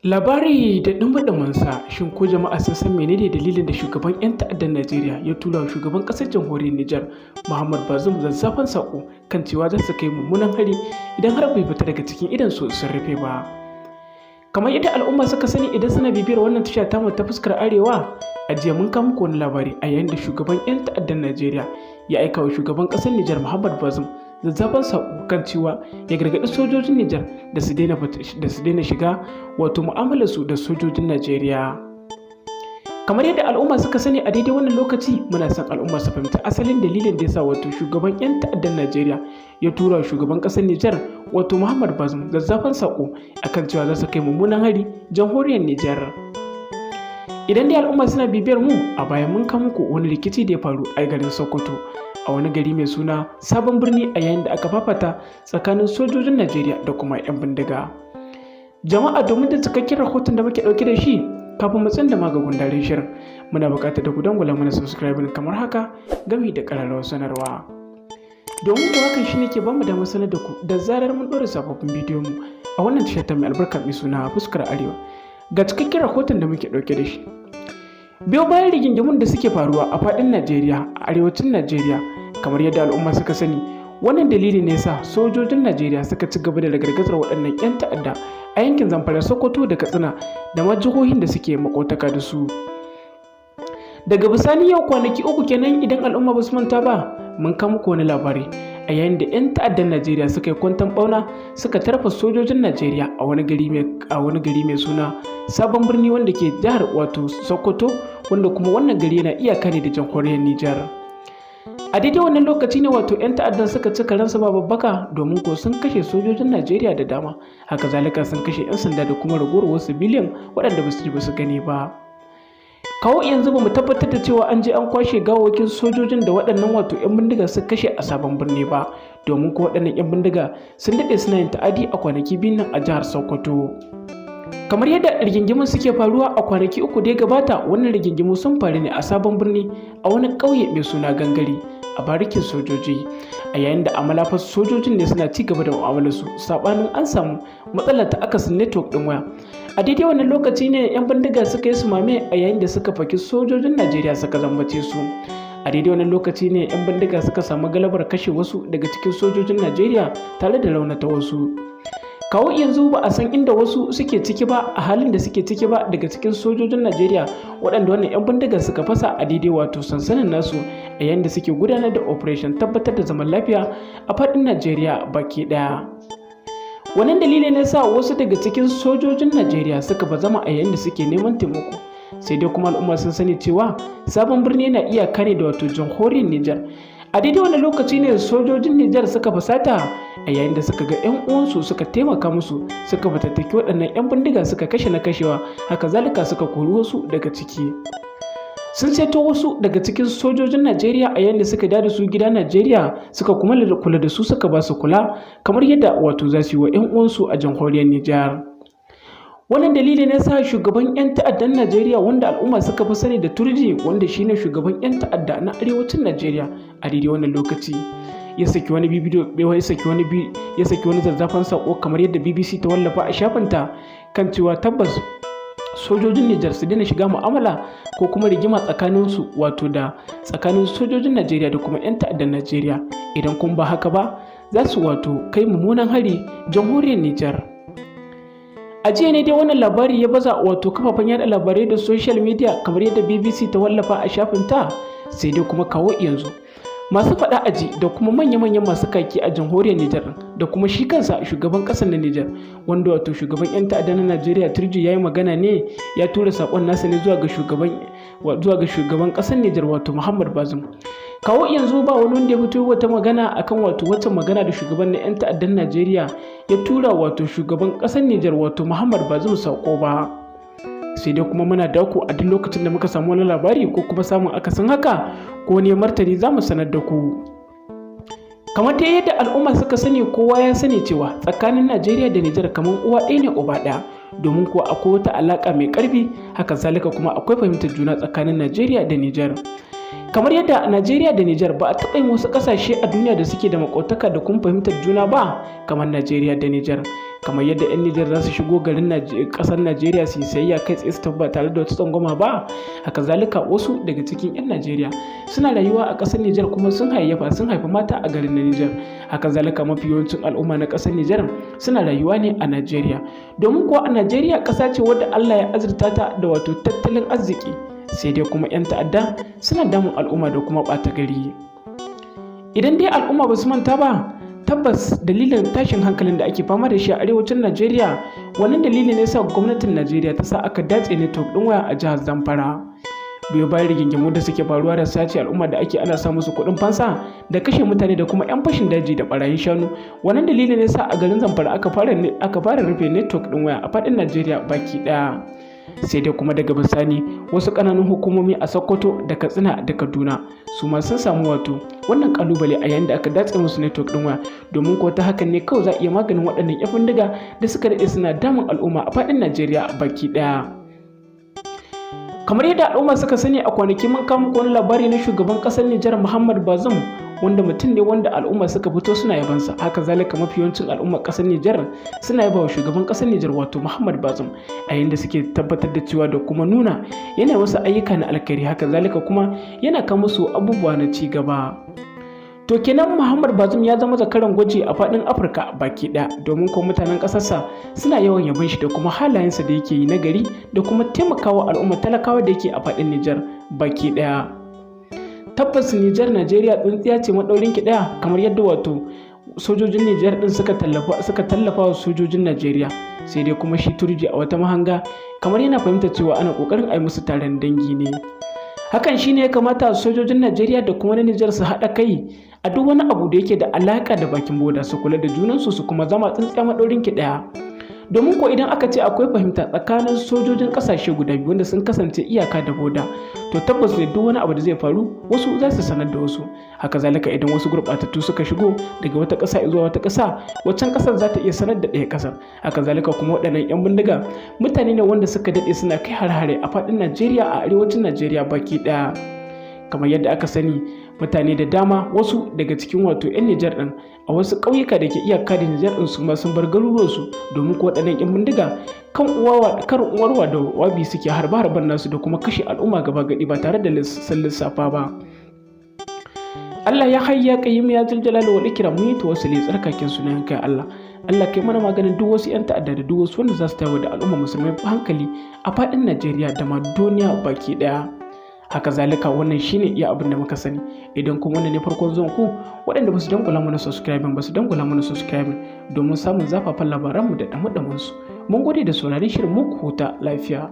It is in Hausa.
Labari da ɗumi-ɗuminsa, shin ko jama'a sun san menene dalilin da shugaban 'yan ta'addan Najeriya ya tura wa shugaban ƙasar jamhuriyar Nijar Muhammad Bazoum zazzafan saƙo kan cewa za su kai mummunan hari idan har bai fita daga cikin idon su sun rufe ba? Kamar yadda al'umma suka sani idan suna bibiyar wannan tasha tamu ta Fuskar Arewa, a jiya mun kawo muku wani labari a yayin da shugaban 'yan ta'addan Najeriya ya aika wa shugaban ƙasar Nijar Muhammad Bazoum zazzafan saƙo kan cewa ya gargaɗi sojojin Nijar da su daina shiga wato mu'amalarsu da sojojin Najeriya. Kamar yadda al'umma suka sani a daidai wannan lokaci, muna son al'umma su fahimci asalin dalilin da yasa wato shugaban 'yan ta'addan Najeriya ya tura shugaban ƙasar Nijar wato Muhammad Bazoum zazzafan saƙo akan cewa za su kai mummunan hari jamhuriyar Nijar. Idan dai al'umma suna bibiyar mu, a baya mun kawo muku wani rikici da ya faru a garin Sokoto, a wani gari mai suna Sabon Birni, a yayin da aka fafata tsakanin sojojin Najeriya da kuma 'yan bindiga. Jama'a, domin da cikakken rahoton da muke ɗauke da shi, kafin mu tsinduma ga gundarin shirin, muna buƙatar da ku dangwala mana subscribing kamar haka, gami da ƙararrawar sanarwa. Domin ko hakan shine ke bamu damar sanar da ku da zarar mun ɗora sababbin bidiyon mu a wannan tashar ta mai albarka mai suna Fuskar Arewa. Ga cikakken rahoton da muke ɗauke da shi. Biyo bayan rigingimun da suke faruwa a faɗin Najeriya, a arewacin Najeriya, kamar yadda al'umma suka sani, wannan dalili ne sa sojojin Najeriya suka ci gaba da ragargazar waɗannan 'yan ta'adda a yankin Zamfara, Sokoto da Katsina da ma jihohin da suke makotaka da su. Daga bisani, yau kwanaki 3 kenan, idan al'umma ba su manta ba, mun kawo muku wani labari a yayin da 'yan ta'addan Najeriya suka yi kwanton ɓauna suka tarfa sojojin Najeriya a wani gari mai suna Sabon Birni, wanda ke jihar wato Sokoto, wanda kuma wannan gari yana iyaka ne da jamhuriyar Nijar. A daidai wannan lokaci ne wato 'yan ta'addan suka ci karensu ba babbaka, domin ko sun kashe sojojin Najeriya da dama, haka zalika sun kashe 'yan sanda da kuma ragowar wasu biliyan waɗanda ba su ji ba su gani ba. Kawo yanzu ba mu tabbatar da cewa an je an kwashe gawawakin sojojin da waɗannan wato 'yan bindiga suka kashe a Sabon Birni ba, domin ko waɗannan 'yan bindiga sun daɗe suna yin ta'adi a kwanaki 2 nan a jihar Sokoto. Kamar yadda rigingimun suke faruwa a kwanaki 3 da ya gabata, wannan rigingimu sun faru ne a Sabon Birni, a wani ƙauye mai suna Gangare, a barikin sojoji, a yayin da a malafar sojojin ne suna ci gaba da mu'amalar su, sabanin an samu matsalar ta akasin network din waya. A daidai wannan lokaci ne 'yan bindiga suka yi sumame, a yayin da suka faki sojojin Najeriya suka zambace su. A daidai wannan lokaci ne 'yan bindiga suka samu galabar kashe wasu daga cikin sojojin Najeriya tare da raunata wasu. Kawo yanzu ba a san inda wasu suke ciki ba, a halin da suke ciki ba, daga cikin sojojin Najeriya waɗanda wannan 'yan bindigar suka fasa a daidai wato sansanin nasu, a yayin da suke gudanar da operation tabbatar da zaman lafiya a faɗin Najeriya baki ɗaya. Wannan dalili ne sa wasu daga cikin sojojin Najeriya suka bazama a yayin da suke neman taimako. Sai dai kuma al'umma sun sani cewa Sabon Birni yana iyaka ne da wato jamhuriyar Nijar. A daidai wani lokaci ne sojojin Nijar suka fusata, a yayin da suka ga 'yan uwansu suka taimaka musu, suka fatattaki waɗannan 'yan bindiga, suka kashe na kashewa, haka zalika suka kori wasu daga ciki. Sun ceto wasu daga cikin sojojin Najeriya, a yayin da suka da su gida Najeriya, suka kuma kula da su, suka ba su kula kamar yadda wato za su yi wa 'yan uwansu a jamhuriyar Nijar. Wannan dalili ne sa shugaban 'yan ta'addan Najeriya, wanda al'umma suka fi sani da Turji, wanda shine shugaban 'yan ta'adda na arewacin Najeriya a daidai wannan lokaci, ya saki wani zazzafan sako, kamar yadda BBC ta wallafa a shafinta, kan cewa tabbas sojojin Nijar su daina shiga mu'amala ko kuma rigima tsakanin su, wato da tsakanin sojojin Najeriya da kuma 'yan ta'addan Najeriya. Idan kuma ba haka ba, za su wato kai mummunan hari jamhuriyar Nijar. A jiya ne dai wannan labari ya baza wato kafafen yada labarai da social media, kamar yadda BBC ta wallafa a shafinta. Sai dai kuma kawo yanzu masu faɗa aji da kuma manya-manyan masu kaki a jamhuriyar Nijar da kuma shi kansa shugaban ƙasar na Nijar, wanda wato shugaban 'yan ta'adda na Najeriya Turji ya yi magana ne, ya tura saƙon nasa ne zuwa ga shugaban ƙasar Nijar, wato Muhammad Bazoum. Kawo yanzu ba wani wanda ya fito wata magana akan wato wata magana da shugaban na 'yan ta'addan Najeriya ya tura wato shugaban ƙasar Nijar, wato Muhammad Bazoum, saƙo ba. Sai dai kuma muna dako, a duk lokacin da muka samu wani labari ko kuma samun akasin haka ko ne martani, za mu sanar da ku. Kamar dai yadda al'umma suka sani, kowa ya sani cewa tsakanin Najeriya da Nijar kamar uwa ɗaya ne uba ɗaya, domin kuwa akwai wata alaƙa mai ƙarfi, haka zalika kuma akwai fahimtar juna tsakanin Najeriya da Nijar. Kamar yadda Najeriya da Nijar, ba a taɓa yin wasu ƙasashe a duniya da suke da makotaka da kuma fahimtar juna ba kamar Najeriya da Nijar. Kamar yadda 'yan Nijar za su shigo garin kasar Najeriya su yi sayayya kai tsaye su ba tare da wata tsangwama ba, haka zalika wasu daga cikin 'yan Najeriya suna rayuwa a kasar Nijar kuma sun hayayyafa, sun haifi mata a garin Nijar. Haka zalika mafi yawancin al'umma na kasar Nijar suna rayuwa ne a Najeriya, domin kuwa a Najeriya kasa ce wadda Allah ya azurta ta da wato tattalin arziki, sai dai kuma 'yan ta'adda suna damun al'umma da kuma ɓata gari. Idan dai al'umma ba su manta ba, tabbas dalilin tashin hankalin da ake fama da shi a arewacin Najeriya, wannan dalili ne sa gwamnatin Najeriya ta sa aka datse network ɗin waya a jihar Zamfara. Biyo bayan rigingimu da suke faruwa da sace al'umma da ake ana sa musu kuɗin fansa da kashe mutane da kuma 'yan fashin daji da barayin shanu, wannan dalili ne sa a garin Zamfara aka fara rufe network ɗin waya a faɗin Najeriya baki ɗaya. Sai dai kuma daga bisani wasu ƙananan hukumomi a Sokoto da Katsina da Kaduna su ma sun samu wato wannan kalubale a yayin da aka datse musu network ɗin waya, domin ko ta hakan ne kawai za a iya maganin waɗannan 'yan bindiga da suka daɗe suna damun al'umma a faɗin Najeriya baki ɗaya. Kamar yadda al'umma suka sani, a kwanaki mun kawo muku wani labari na shugaban ƙasar Nijar Muhammad Bazoum, wanda mutum ne wanda al'umma suka fito suna yabansa. Haka zalika mafi yawancin al'ummar ƙasar Nijar suna yaba wa shugaban ƙasar Nijar wato Muhammad Bazoum, a yayin da suke tabbatar da cewa da kuma nuna yana wasu ayyuka na alkhairi, haka zalika kuma yana kawo musu abubuwa na ci gaba. To kenan Muhammad Bazoum ya zama zakaran gwaji a faɗin Afirka baki ɗaya, domin ko mutanen ƙasarsa suna yawan yabon shi da kuma halayensa da yake yi na gari da kuma taimakawa al'ummar talakawa da yake a faɗin Nijar baki ɗaya. Tabbas Nijar Najeriya tsintsiya ce maɗaurin ki ɗaya, kamar yadda wato sojojin Nijar ɗin suka tallafa wa sojojin Najeriya. Sai dai kuma shi Turji a wata mahanga kamar yana fahimta cewa ana ƙoƙarin a yi musu taron dangi ne. Hakan shine ya kamata sojojin Najeriya da kuma na Nijar su haɗa kai a duk wani abu da yake da alaƙa da bakin boda, su kula da junansu su kuma zama tsintsiya maɗaurin ki ɗaya. Domin ko idan aka ce akwai fahimta tsakanin sojojin ƙasashe guda biyu wanda sun kasance iyaka da boda, to tabbas ne duk wani abu da zai faru wasu za su sanar da wasu. Haka zalika idan wasu gurɓatattu suka shigo daga wata ƙasa zuwa wata ƙasa, waccan ƙasar za ta iya sanar da ɗaya ƙasar. Haka zalika kuma waɗannan 'yan bindiga mutane ne wanda suka daɗe suna kai har-hare a faɗin Najeriya, a arewacin Najeriya baki ɗaya. Kamar yadda aka sani, mutane da dama wasu daga cikin wato 'yan Nijar ɗin a wasu ƙauyuka da ke iyaka da Nijar ɗin su ma sun bar garuruwansu, domin ko waɗannan 'yan bindiga kan uwarwa da wabi suke harba-harban nasu da kuma kashe al'umma gaba gadi ba tare da sun lissafa ba. Allah ya hayya qayyim ya jal jalali wal ikram, mu yi tawassuli tsarkaken sunan kai Allah. Allah kai mana maganin duk wasu 'yan ta'adda da duk wasu wanda za su tayar da al'umma musulmai hankali a faɗin Najeriya da ma duniya baki ɗaya. Haka zalika wannan shine iya abin da muka sani. Idan kuma wannan ne farkon zuwan ku, waɗanda basu dangula mana subscribing basu dangula mana subscribing domin samun zafafan labaranmu da ɗamu su. Mun gode da sauraron shirin, mu huta lafiya.